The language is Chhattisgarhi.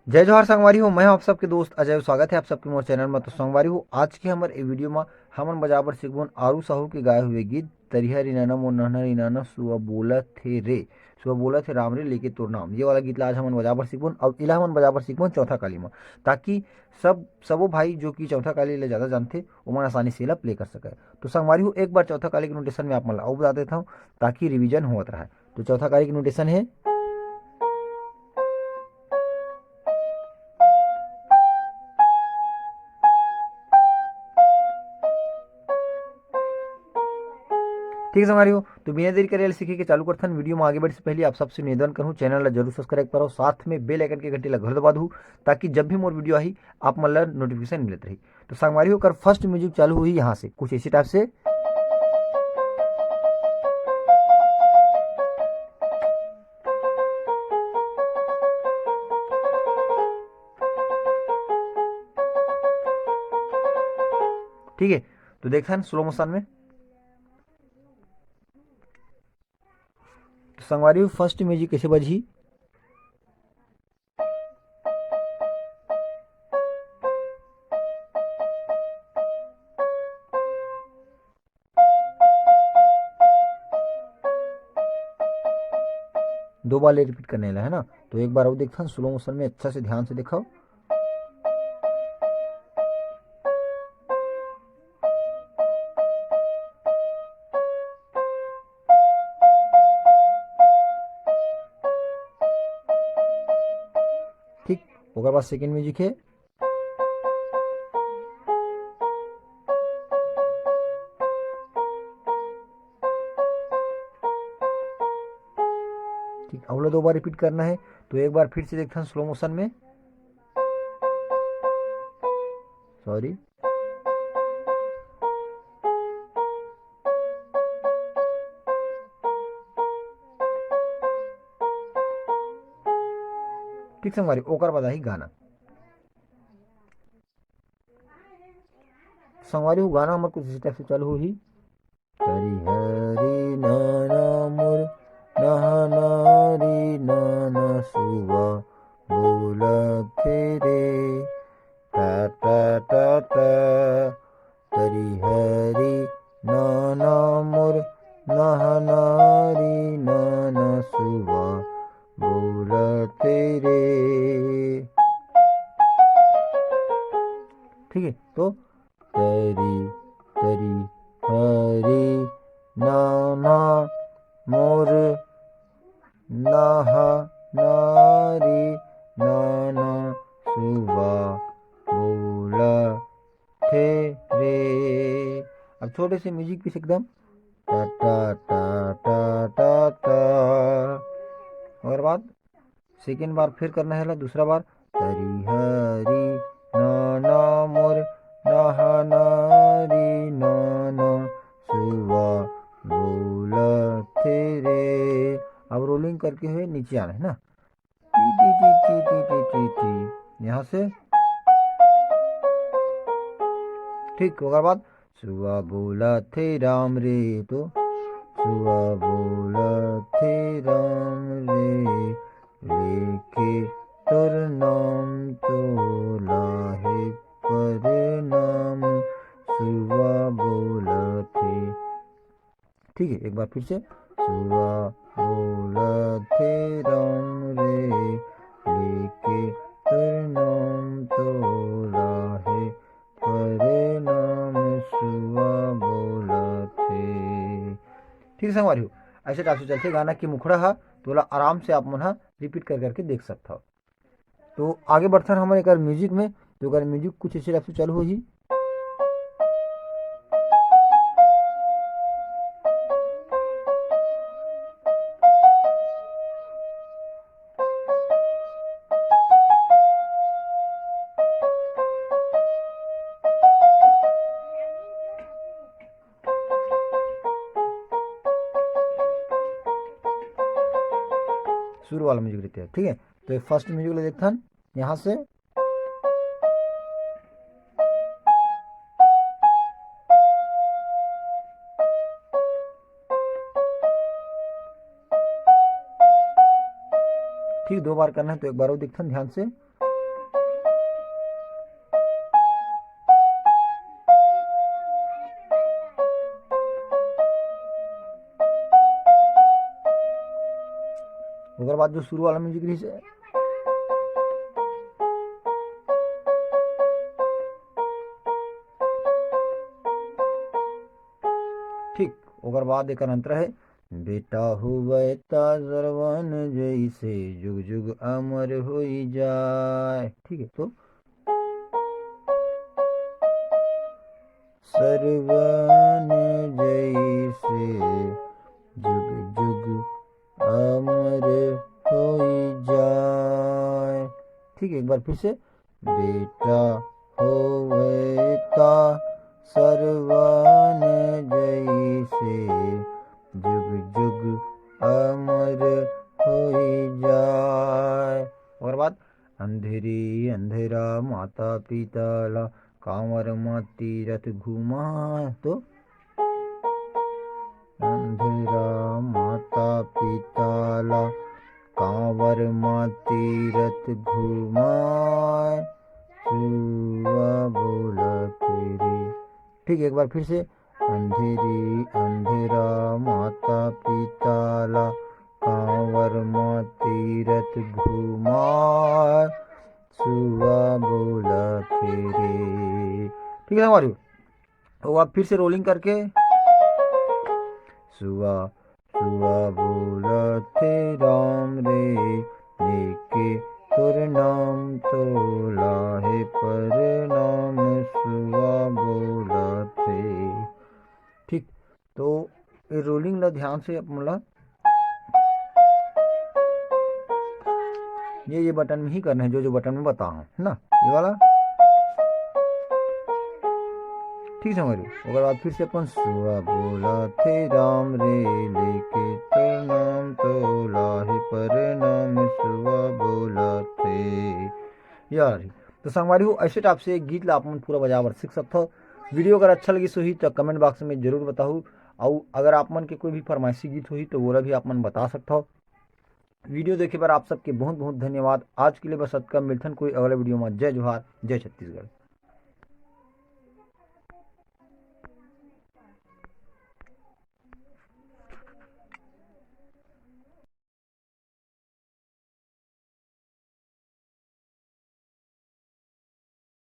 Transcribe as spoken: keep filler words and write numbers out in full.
जय जोहार संगवारी हो, मैं हूं आप सबके दोस्त अजय। स्वागत है आप सबके मोर चैनल में। तो संगवारी हो, आज के हमर ए वीडियो में हमन बजाबर सीखबोन आरू साहू के गाए हुए गीत तरिहा री नैना मोर नहना री नैना सुआ बोलत हे रे, सुआ बोलत हे राम रे लेके तोर नाम। ये वाला गीत ला आज हमन बजाबर सीखबोन। अब इला हमन बजाबर सीखबोन चौथा काली में, ताकि सब सबो भाई जो कि चौथा काली ले ज्यादा जानथे, ओमन आसानी से एला प्ले कर सके। तो संगवारी हो, एक बार चौथा काली के नोटेशन में आप मन ला अउ बता देता हूँ, ताकि रिवीजन होत रहे। तो चौथा काली के नोटेशन है। ठीक है संगवारी हो, तो बिना देरी करे सीखे के चालू करथन। वीडियो में आगे बढ़े से पहले आप सबसे निवेदन करूँ, चैनल ला जरूर सब्सक्राइब करो, साथ में बेल आइकन के घंटी ला घर दबा दू, ताकि जब भी मोर वीडियो आही, आप मन ला नोटिफिकेशन मिलत रही। तो संगवारी हो, ओकर फर्स्ट म्यूजिक चालू होही यहाँ से, कुछ इसी टाइप से। ठीक है, तो देखथन स्लो मोशन में। तो संगवारी हो, फर्स्ट म्यूजिक कैसे बजही? दो बार ले रिपीट करने ला है ना। तो एक बार अउ देखथन स्लो मोशन में, अच्छा से ध्यान से देखो। ठीक, ओकर बाद सेकंड म्यूजिक है। ठीक, अउ ला दो बार रिपीट करना है। तो एक बार फिर से देखथन स्लो मोशन में, सॉरी। ठीक संगवारी, ओकर बाद आही गाना। संगवारी हो, गाना हमर कुछ इस टाइप से चालू होही। तरिहा री नैना मोर नहना री नैना सुआ बोलत हे रे। टा टा टा टा। तरिहा री नैना मोर नहना री नैना सुआ बोलत हे रे। ठीक है, तो तरी, तरिहा री नैना मोर नहना री नैना सुआ बोलत हे रे। अब छोटे से म्यूजिक पीछे एकदम टा टा टा टा टा टा। ओकर बाद सेकेंड बार फिर करना है ला, दूसरा बार। तरिहा री नैना मोर नहना री नैना सुआ बोलत हे रे। अब रोलिंग करके हुए नीचे आना है ना, T T T T T T T T, यहाँ से। ठीक, ओकर बाद सुआ बोलत हे राम रे, तो सुआ बोलत हे राम रे, लेके तोर नाम तोला हे परनाम, सुआ बोलत हे। ठीक है, एक बार फिर से। सुआ बोलत हे राम रे, लेके तोर नाम तोला हे परनाम, सुआ बोलत हे। ठीक संगवारी हो, ऐसे टाइप से चलथे गाना के मुखड़ा हा, तोला आराम से आप मन हा रिपीट कर करके देख सकथव। तो आगे बढ़थन हमन एकर म्यूजिक में। तो एकर म्यूजिक कुछ इसी टाइप से चालू होही। शुरू वाला म्यूजिक रहते हैं, ठीक है। तो फर्स्ट म्यूजिक ले देखथन यहाँ से। ठीक दो बार करना है, तो एक बार और देखथन ध्यान से। जो शुरू वाला म्यूजिक रहिस हे, ठीक, ओकर बाद एकर अंतरा हे, बेटा होवय ता सरवन जइसे जुग जुग अमर होई जाय। ठीक है, तो सरवन जइसे जुग जुग अमर होई जाय। ठीक है, एक बार फिर से, बेटा होवय ता सरवन जइसे जुग जुग अमर होई जाय। ओकर बाद अंधेरी अंधेरा माता पिता ला कांवर म तीरथ घुमा, तो अंधेरा माता पिता ला कांवर म तीरथ घुमा, सुआ बोलथे रे। ठीक, एक बार फिर से, अंधेरी अंधेरा माता पिता ला कांवर म तीरथ घुमा, सुआ बोलथे रे। ठीक है, संगवारी हो? और आप फिर से रोलिंग करके, सुआ सुआ बोलथे राम रे, लेके तोर नाम तोला हे परनाम, सुआ बोलथे। ठीक, तो ये रोलिंग ला ध्यान से अपन ला ये, ये बटन में ही करना है, जो, जो बटन में बताऊँ, है ना, ये वाला। ठीक, संगवारी हो? ओकर बाद फिर से अपन सुआ बोलथे राम रे, लेके तोर नाम तोला हे परनाम, सुआ बोलथे। यार, तो संगवारी हो, ऐसे टाइप से एक गीत ला अपन पूरा बजाए बर सीख सकथव। वीडियो अगर अच्छा लगिस होही, तो कमेंट बॉक्स में जरूर बताहू। अउ अगर आप मन के कोई भी फरमाइशी गीत होही, तो वोला भी आप मन बता सकथव। वीडियो देखे बर आप सबके बहुत बहुत धन्यवाद। आज के लिए बस अतका, मिलथन कोई अगला वीडियो में। जय जोहार, जय छत्तीसगढ़।